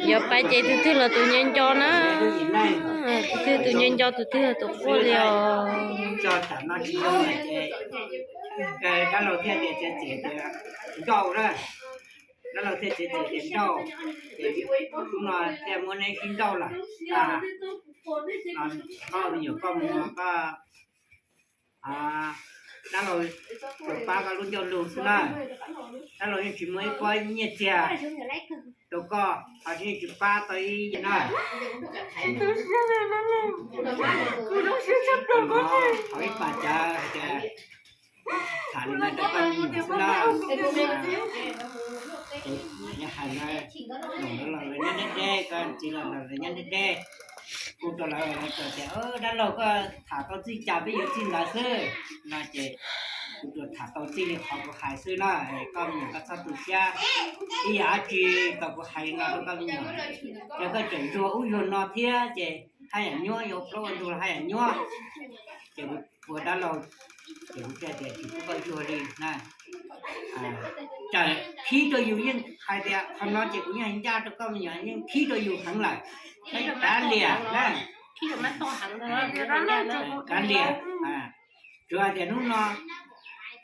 Yuav pais ces tus twg los tus nco nco na. Tus twg tus nco nco, tus twg los tus quaj li os. Dab laug thiaj tias txiav txiav tias nrauj na, dab laug thiaj txiav txiav tias nrauj, ces hnub no thiaj muab neb sib nrauj lawm. Koj me nyuam koj mus koj, dab laug tsuas pab koj lub ncauj lus xwb na. Dab laug yeej tsis muaj ib pob nyiaj txiag rau koj, ho tsis yeej tsis pab tau ib yam na. Qhov ib pas cawv hais tias tham li no rau koj me nyuam xwb na. Ces hais no, los lawv nyob deb deb, koj txiv los lawv nyob deb deb. Kuv rau lawv, lawv tias dab laug koj tham tau txij cas peb yuav txij ntawd xwb no ces kuv tsuas tham tau txij li qhov kuv hais xwb na. Koj me nyuam koj txhob tu siab, ib yam dab tsi tau kuv hais li no rau koj me nyuam, ces koj tseem zuag ub zuag no thiab ces haj yam nyuaj, yuav plaub ua ntug los haj yam nyuaj. Ces kuv ua dab laug, ces kuv thiaj tias tsis pub koj zuag li na. Txawm khib rau yus yeej hais tias qhov no ces kuv yeej hais ncaj rau koj me nyuam, yeej khib rau yus heev lawm. Kav liam na, kav liam. Tsuav hais tias hnub no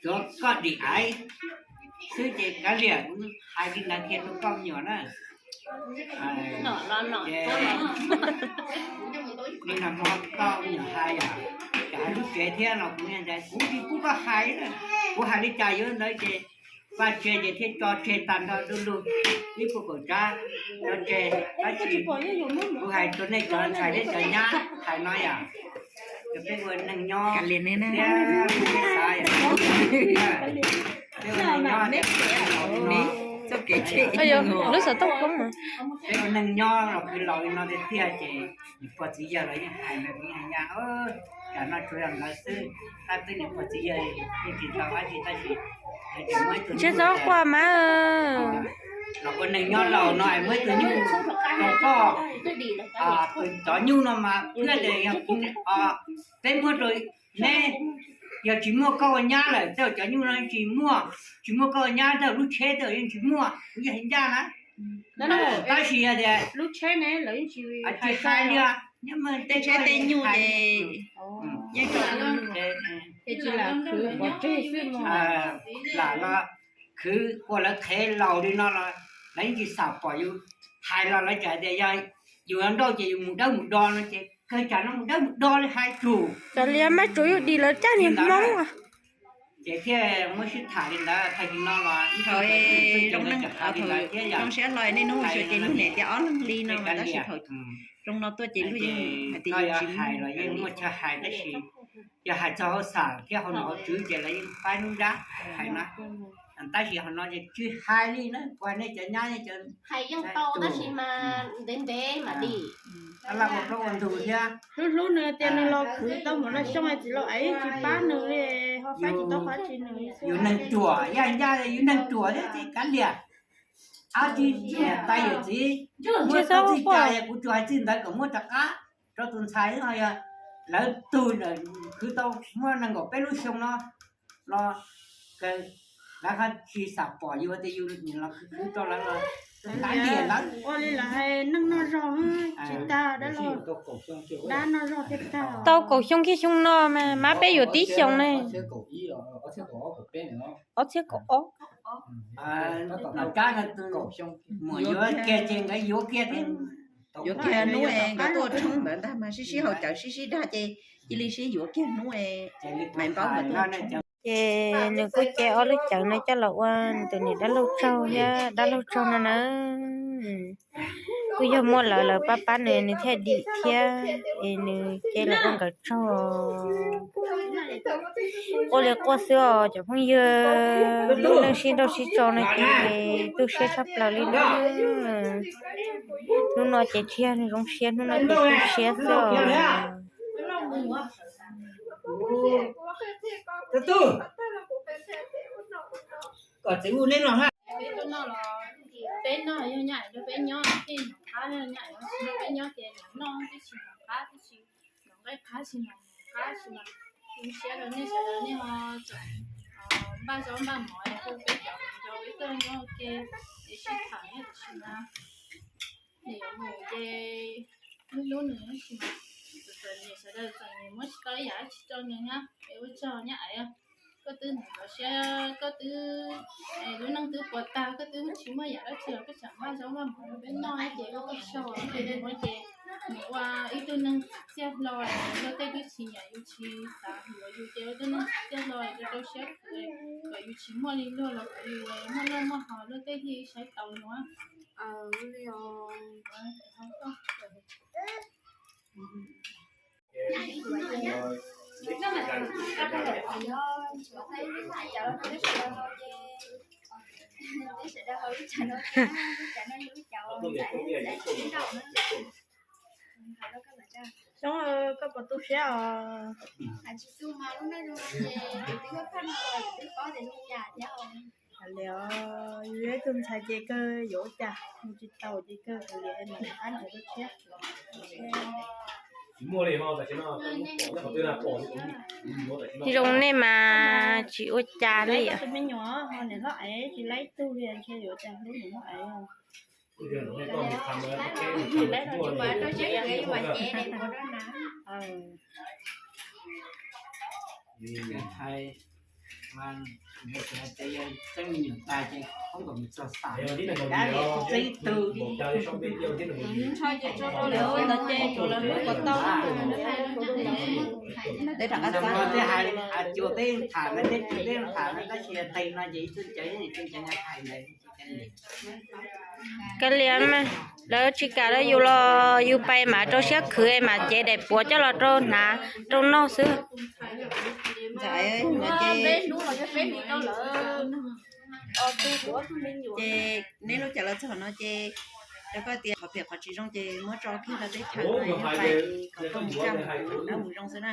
tsuav koj dim aiv xwb ces kav liam, kuv hais li ntawd kiag rau koj me nyuam na. Ces li no hmo koj me nyuam hais yom, ces hais lub tsev thiab los kuv, kuv tsis pub koj hais, kuv hais li cas yuav ntawd ces vaj tse ces thiaj tso tseg tag nrho du lug ib puas kaum tsab, tso tseg. Tab sis kuv hais rau nej cov ntxhais thiab cov nyab hais no yom, rau peb ua neeg nyob thiab peb xav, peb ua neeg nyob, lub xov tooj poob, peb ua neeg nyob los khwv laus li no tiag tiag ces niam pog txiv yawg los yeej hais ntawd, kuv yeej hais ncaj, tam no tsuas yog ntawd xwb. Tab twb niam pog txiv yawg yeej tsis tau dab tsi tab sis lawv tseem muab ib tug nyuj, txhob quaj mas, los ua neeg nyob laus no es muab ib tug nyuj rau koj. Tus cov nyuj no mas thiaj li yog peb muab rau neb, yog tsis muaj koj ua nyab lawm tej zaum cov nyuj no tsis muaj, tsis muaj koj ua nyab tej zaum lub tsheb tej zaum yeej tsis muaj, kuv yeej hais ncaj na. Tab sis yog tias lub tsheb ne lawv yeej tsis hais li, tej tsheb tej nyuj ces yeej tsis lam khwv pov tseg xwb. Lam los khwv ua lawv qhev laus li no los lawv yeej tsis xam pom yus. Hais los lawv tseem hais tias yog yus nrauj ces yus mus dawb mus do no ces kawg tsam no mus dawb mus do li hais tsum. Cov liam mas tsuas yog dim lawv caj niag hmoob. Ces thiaj muab sib tham li ntawd, tag kis no los ib thaum zoo siab hlo nej hnub xyuas ces lub niam tias ob leeg li no mas tab sis thaum zoo no tuaj ces lub yeej hais tias yus tsis hais los yeej muaj chaw hais tab sis yog hais txog hauj sam thiab hauj nom hauv tswv ces lawv yeej faib nruab nrab hais na. Tab sis hauv no ces tsis hais li na, kuv hais nej cov nyab cov hais yeej tau tab sis mas ntev ntev mam li laj ua plaub ua ntug thiab. Hlub hlub nws tias nws los khwv tau mus no xyoo txiv laus es tsis pab nws li, ho faib tsis tau qhov tsis nws. Yus neeg ruam, yaj ncaj yus neeg ruam thiab ces kav liam. Ab tsis niam tais yawm txiv, muab tau txij cai kuv tsuas hais txij ntawd kom muab rov qab rau tus ntxhais no yog lawv tug khwv tau muaj nees nkaum peb lub xyoo no los lawv ho tsis xam pom yus tias yus nim los khwv khwv rau lawv los kav liam lawv. Ua li lawv hais neej noj zog tsis tag dab laug, dab noj zog thiaj tag. Tau kaum xyoo kiag xyoo no mas, mas peb yuav tib xyoos ne. Ob txhiab kaum ob. Muam yuav kiag ces nkawd yuav kiag thiab. Yuav kiag hnub es nkawd tuaj tshoob ntawd ntag mas sib sib haus cawv sib sib dag ces cia li sib yuav kiag hnub es Maiv Npaub nkawd tuaj tshoob. Ces nws kuj ce ob lub cawv no coj los ua tus niam dab laug tsaug thiab dab laug tsaug no na. Kuj yog muaj lawv, lawv pab pab nws, nws thiaj dim thiab es nws ce los ua nkawd tsaug. Quaj li quaj xwb os cov phooj ywg, lub neej sib nrauj sib tso no ces tu siab tshaj plaws li na. Hnub no ces tsis yog zoo siab, hnub no ces tu siab xwb os. Peb tuaj noj los peb noj yog nyam rau peb nyob, tej nyuam qab yog nyam rau peb nyob ces nyam noj tib si, nyuam qab tib si, nyuam nqaij qab si mas nyuam qab si mas. Zoo siab rau nej sawv daws nej ho tseem npaj zaub npaj mov hu peb cov nco peb tuaj nyob ua ke es sib tham nyob tam sim no. Lub lub nws txom txom nyem, sawv daws txom nyem muab tsis tau ib yam dab tsi rau nws na. Es ua tsaug nyab Aiv, koj twb ntxhov siab, koj twb lub neej twb puas tag, koj twb tsis muaj yam dab tsi los koj tseem npaj zaub npaj mov rau peb noj ces ua koj tsaug. Ces nws ua ib tug neeg txiag hlo, luag tej twb tsis nyiam yus tsis xav yuav yus ces ua tug neeg txiag hlo rau rau siab khwv kom yus tsis muaj li luag los kom yus muaj loj muaj haus luag tej thiaj saib taus yus. Xyoob, koj puas tu siab os? Hais li, yus yog ib tug ntxhais ces kawg yuav ua cas mus tsis tau ces kawg kav liam niam qab ntawd rau siab. Zoo nej mas tsis ua cas li. Tus me nyuam ho niam hlob Aiv tsis laib tug li ntshe yuav cas hlub niam hlob Aiv. Tej rov qab txog, tej hais cuag peb tham na, tej cuag peb tham na, tab sis yog tes no ces ib txwm cawv ib txwm cawv hais ntawd. Kav liam, lawv tsis kam rau yus los yus pais mas rau siab khwv mas cev daim puav coj los rau hnav rau noj xwb. Ntxawm, ces neb lub caij los txog no ces rau koj tias qhov phem qhov tsis zoo ces muab tso kiag rau teb chaws no, yog pais kom koj mus tsa mus mus zoo xwb na.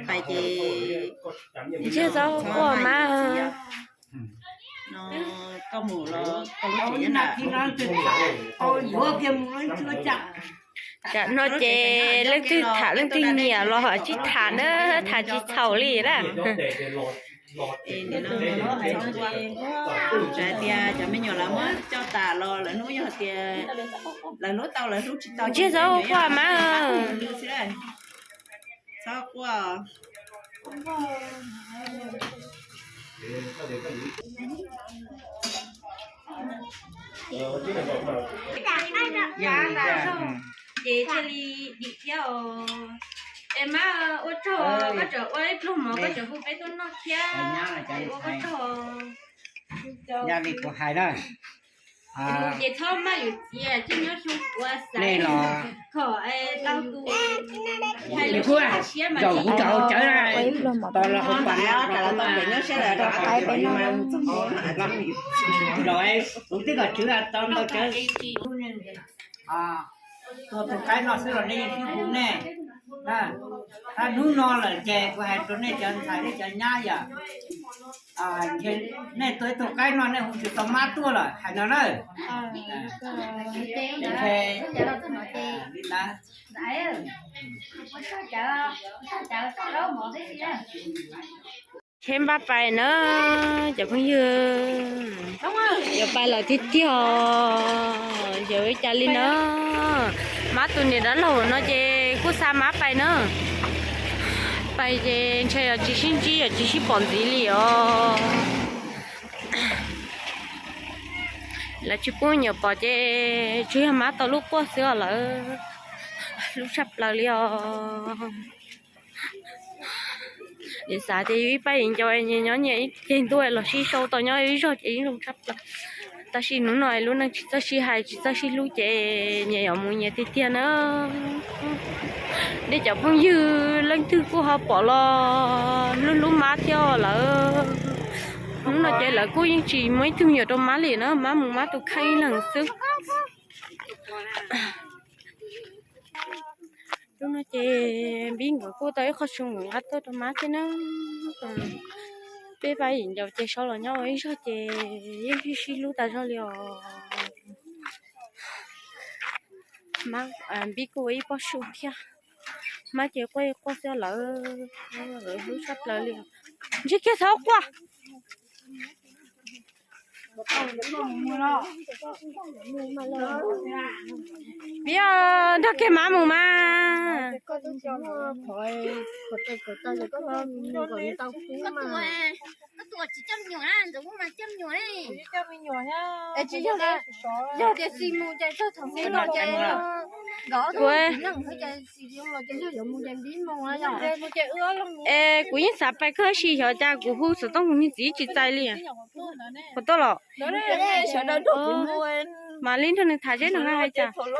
Pais ces ntsiag txhob quaj mas. No koj mus los koj lub tsev na. Tam no ces leej twg tham leej twg nyiam los tsis tham na, tham tsis txhaum li na. Hais tias cov me nyuam lawv muab coj tas los lawv hnub yog tias lawv hlub tau lawv hlub tsis tau. Ntsiag txhob quaj mas. Txhob quaj. Ces thiaj li dim thiab os. Es mas ua tsaug, koj tseem ua ib pluag mov koj tseem hu peb tuaj noj thiab, ua koj tsaug. Yog li kuv hais na, ces txhob maj yus txiav, tsis nyob xyoo kuv xav kom tau tus hais lus siab mas zaum kuv tseem hau cawv na, tos los hauv pas no, rov qab pem noj, kuv twb kom tswv tau ntau cawv. Tuaj tus qaib no xwb los nej yeej sib hu nej. Tab hnub no lawm ces kuv hais rau nej cov ntxhais nej cov nyab yom, nej tuaj ib tug qaib no nej hu tsis tau mab tuaj lawm hais no na. Ntshe npaj pais na cov phooj ywg, yuav pais lawm tiag tiag, yuav ua cas li na. Mab tus niam dab laug no ces kuj xa mab pais na. Pais ces ntshe yog tsis sib ntsib yog tsis sib pom ntxiv li os. Lawv tsis pub me nyuam pom ces tsuas yog mab tau lub quaj xwb os lawm. Hlub tshaj plaws li os. Yeej xav tias yus ib pab viv ncaus nyias nyob nyias ib ceg ntuj los sib sau tau nyob ib zog ces yeej zoo tshaj plaws. Tab sis hnub no lub neej tsis txawj sib hais tsis txawj sib hlub ces nyias yuav mus nyias tiag tiag na. Nej cov phooj ywg leej twg kuj ho pom los hlub hlub mab thiab lawm. Hnub no ces lawv kuj yeej tsis muaj ib tug me nyuam rau mab li na, mab mus mab tus kheej ib leeg xwb. Hnub no ces Npib nkawd kuj tau ib qho xyoo nkawd nqa tuaj rau mab thiab na. Peb pab viv ncaus ces sau los nyob ua ib zog ces yeej sib sib hlub tas zog li os. Npib kuj ua ib pob su thiab. Mab ces quaj quaj xwb lawm, lawv hlub tshaj plaws li. Ntshe kiag txhob quaj. Peb nrog kiag mab mus mas. Yog tias xis mus ces txog thaum xwb los ces nkawd ob tug txiv neej xwb ces xis los ces yog yuav mus ces npib mus yom. Es kuv yeej xav pais kawg sis xyov cas kuv hu xov tooj mus niag txiv tsis txais li. Puas tuaj los? Mam li nrog nws tham seb nws hais cas.